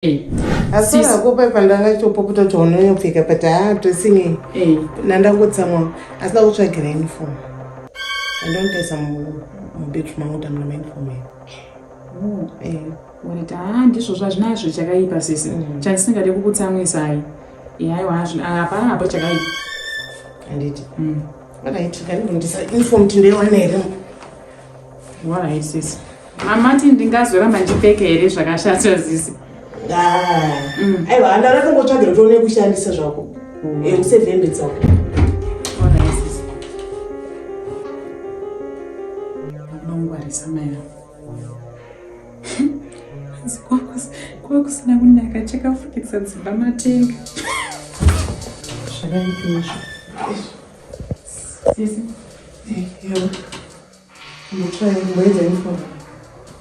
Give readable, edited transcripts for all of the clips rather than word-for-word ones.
Asi hako pai pandanga chitopopota kuti unonyopfeka, but haa, dressing nandangotsamwa asina kutsvagira uniform. Andonitaisa mubedroom mangu kuti amuna mauniform here. Alright, haa, ndizvo zvazvinazvo chakaipa, sisi. Chandisingade kukutsamwisai. Aiwa, hapana hapo chakaipa. Handiti? Alright, ngandibvundisa uniform tindoiwana here. Alright, sisi. Mamati ndingazoramba ndipfeke here zvakashata, sisi? Aiwa, handarakangotsvagira kuti uone kushandisa zvako, usevhe hembe dzako. Alright, sisi. Unongwarisa mai avo. Hanzi kwakusina kunaka chakafukidza dzimba matenga. Zvakaipa izvo. Sisi. Mboedza uniform.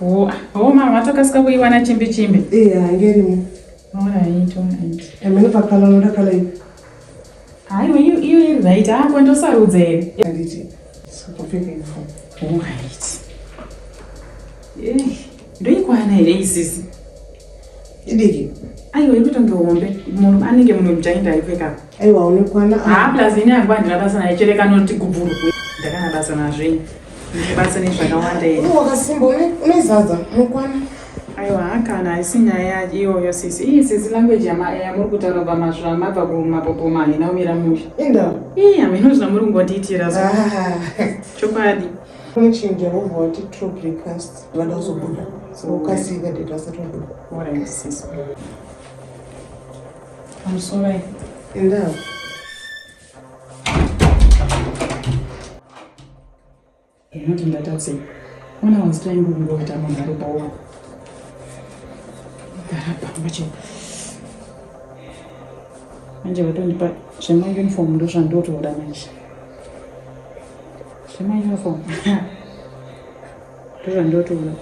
Oh, mama vatokasika kuiwana chimbi chimbi. Iya, hange irimo. Alright. Amene pakala unoda colour ipi? Haiwa, iyo iri right. Ako ndosarudza here? Handiti sokupfeka uniform. Alright. Ndoikwana here isisi? Idiki. Aiwa, ikutonge hombe. Munhu anenge munhu muchainda aipfeka. Aiwa, unokwana. Haa, plus ini hangu handina basa naye, chero kanoti gubvuru. Ndakana basa nazvo ini. Ndine basa nezvakawanda ini. Une wakasimba, une zadza, unokwana. Aiwa, kana haisi nyaya iyoyo, sisi. Iyi sisi, language yamuri kutaura pamazva mabva kumapopoma haina kumira musha. Inda. Ii, hameno zvamuri kungondiitira so. Chokwadi. Unochinja wobva wati true breakfast vada kuzobuda, so ukasika date vasati vabuda. Alright, sisi. Pamusorai. Inda. Inoti ndatadze. Ona, was trying kungoita munhu ari bowa. Gara pamba che. Manje vatondipa zvemauniform, ndo zvandotoda manje. Zvemauniform. Ndo zvandotoda.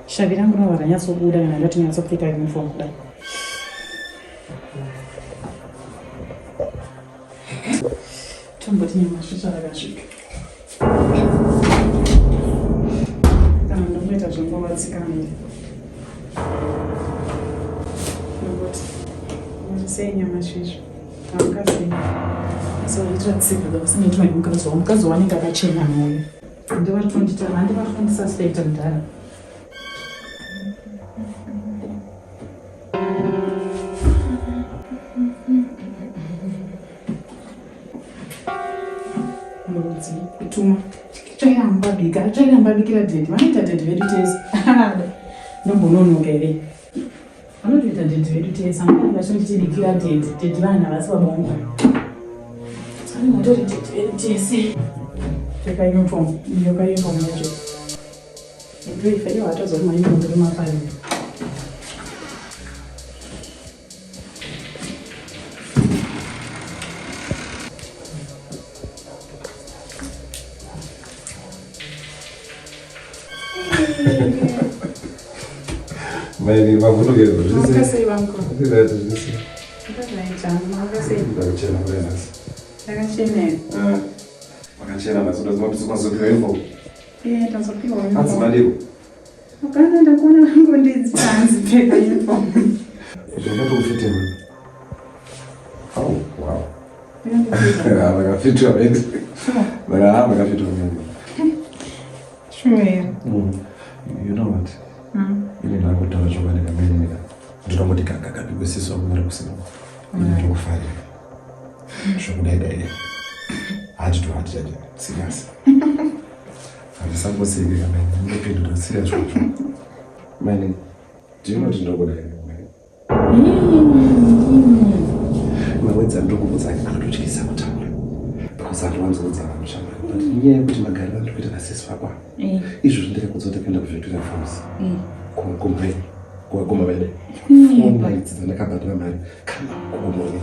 Shavi rangu rinobva ranyatsobuda kana ndati nyatsopfeka uniform kudai. Tomboti nyamasvitsva rakasvika. Kana ndomboita zvongovatsikamira. Ndomboti muri sei, nyamasvisva? Hamukasei? Asi vaitira tsika dzavasingaitwa nemukadzi wavo. Mukadzi wanenge akachena mwoyo. Ndivari kundita, handivari kundisuspecta mudhara. Murudzi kutuma tsvairamba bika, tsvairamba bikira daddy. Vanoita daddy vedu tese. Ndombononoka here? Vanotoita daddy vedu tese. Amai vachonditibikira daddy. Daddy vanhu havasi baba vangu. Vanenge vatori daddy vedu tese. Pfeka uniform iyo, ka uniform yacho ndoifa iyo. Hatozori mauniform iri mafariro. Mai mavhundukiro. Makasei, vangu? Zvese. Ndakaita, makasei? Ndakachena kudai nhasi. Ndakachena here? Makachena nhasi, mazopiwa uniform. Eh, tazopiwa Hanzi uniform. madiko. Hapana, ndakuona vangondidzi pfeka uniform. Zvakatokufitira. Oh, wow. Vakafitwa mene. Vakafitwa mene. Sure here? You know what? Ini ndakutaura chokwadi kamene. Ndinongoti kagagabi kwesiso akumira kusina. Ini ndinokufarira. Zvokudai dai. Hati to hati chacho. Serious. Handisamboseki kamene. Ndinopindura serious zvacho. Mane, do you know kuti ndinokuda here? Mawedzi andiri anototyisa kutaura because handiwanzoudza vanhu shamwari, but inyaya yekuti magariro andiri kuita nasisi vakwa izvozvo, ndiri ndakaenda kuVictoria Falls kumheni kuwagoma vaida 4 nights dzandakabhadhara mari kana kukumoni.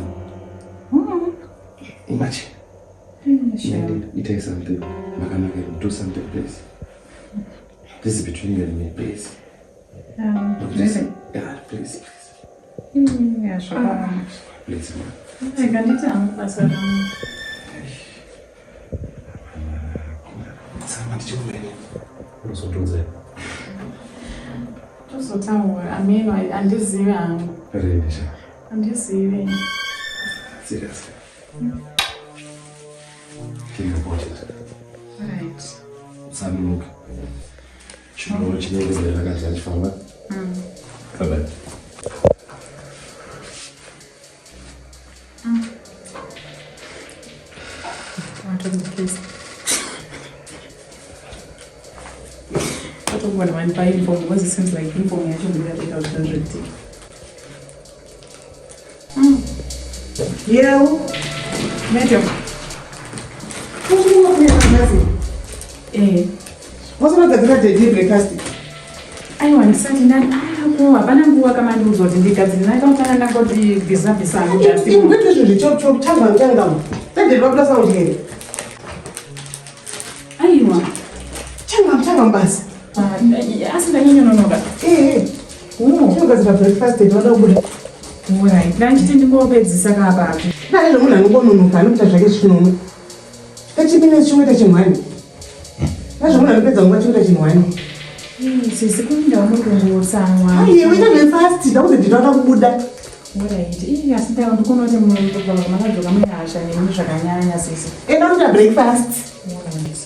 Imagine. Itai something makanaka, do something please. This is between you and me, please. Really? Yeah, please, please. Yeah, zvakaoma. Please, ma. Rega nditi hangu basa rangu. Saka ndichikumene unozondiudza. Tozotaura. Ameno handizivi hangu. Really, sha? Handizivi. Seriously. Think about it. Right. Usanonoka. Chimoro chinenge mberi vakadzi vachifamba. Bye bye. Watondikisa. Watongona vandipa uniform because it seems like uniform yacho ndikapfeka kuti zvoitika. Yeu. Madam. Eh. Wasanogadzira daddy breakfast. Aiwa, ndisati ndani ako, hapana nguva kamandiudza kuti ndigadzire, ndakautanga ndangoti bvisa bvisa hangu just. Ingwete zvinhu chop chop, changam changam. Daddy vabuda sound here. Aiwa. Changam changam basi. Ah, asi ndanyonyononoka. Eh. Chinogadzira breakfast, daddy vada kubuda. Alright, ndanchiti ndingopedzisa kapapo. Dai zvemunhu anongononoka anokuita zvake zvinono. Kachipine chimwe chimwani. Nazvo munhu anopedza nguva chikuita chimwani. Sisi, kuinda muri kungotsamwa. Aiwe, ita breakfast, ndakuti ndinoda kubuda. Alright, ii, asi ndava ndikuona kuti makadzoka mune hasha nemi zvakanyanya, sisi. Enda kuita breakfast. Alright.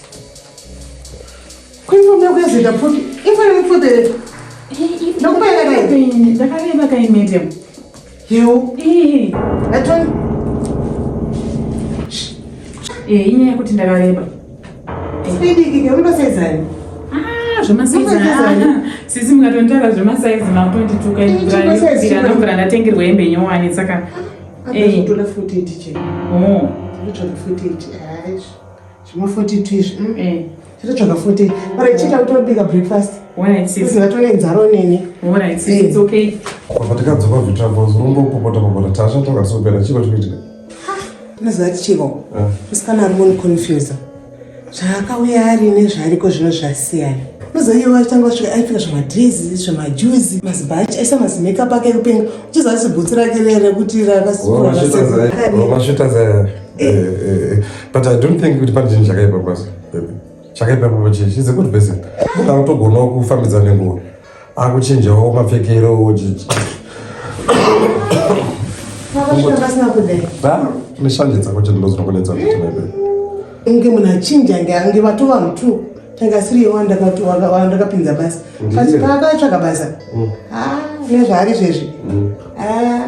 Kuuniform yako yazoita pfupi. Uniform pfupi. Ndakupa yakadai. Ndakareba kai, madam. Yeu. Eh. Atoni. Eh, inyaya yekuti ndakareba. Spidiki ke unosaizani. Ah, zvemasaizi. Unosaiza. Sisi, mukatontaura zvemasaizi makutondituka. Chimwe size chimwe. Ndobvira ndatengerwa hembe nyowani, saka Azotoda 48 che. Oh. Ndinotsvaga 48. Hayi. Zvima 42 izvi. Chitotsvaga 48. Ora chiita kuti tobika breakfast. Alright, sis. Usingatone nzara neni. Alright, sis. It's okay. Kubva tikadzoka Victoria Falls, unombopopota popota, tasha tokatisopera, chiko chikuitika? Unoziva kuti chiko? Musikana ari kuniconfusa. Zvaakauya ari nezvaariko zvino zvasiyana. Unoziva iye wachitanga kusvika aipfeka zvemadrezi, zvemajuzi, mazibhachi, aisa mazimakeup ake ekupenga. Uchiziva kuti bhutsu rake rere rekuti Mashuta zaya, but I don't think kuti pane chinhu chakaipa kwazvo, baby. Chakaipa papo chii? She's a good person. Munhu anotogonawo kufambidza nenguva, akuchinjawo mapfekero. Vakasvika pasina kudai. Neshanje dzako chete ndo dzinokonetsa kuti, my baby. Unge munhu achinja, nge vatova mutu tanga asiri wandakapinza basa. Ndiye. But paakatsvaga basa, ah, nezvaari zvezvi. Ah.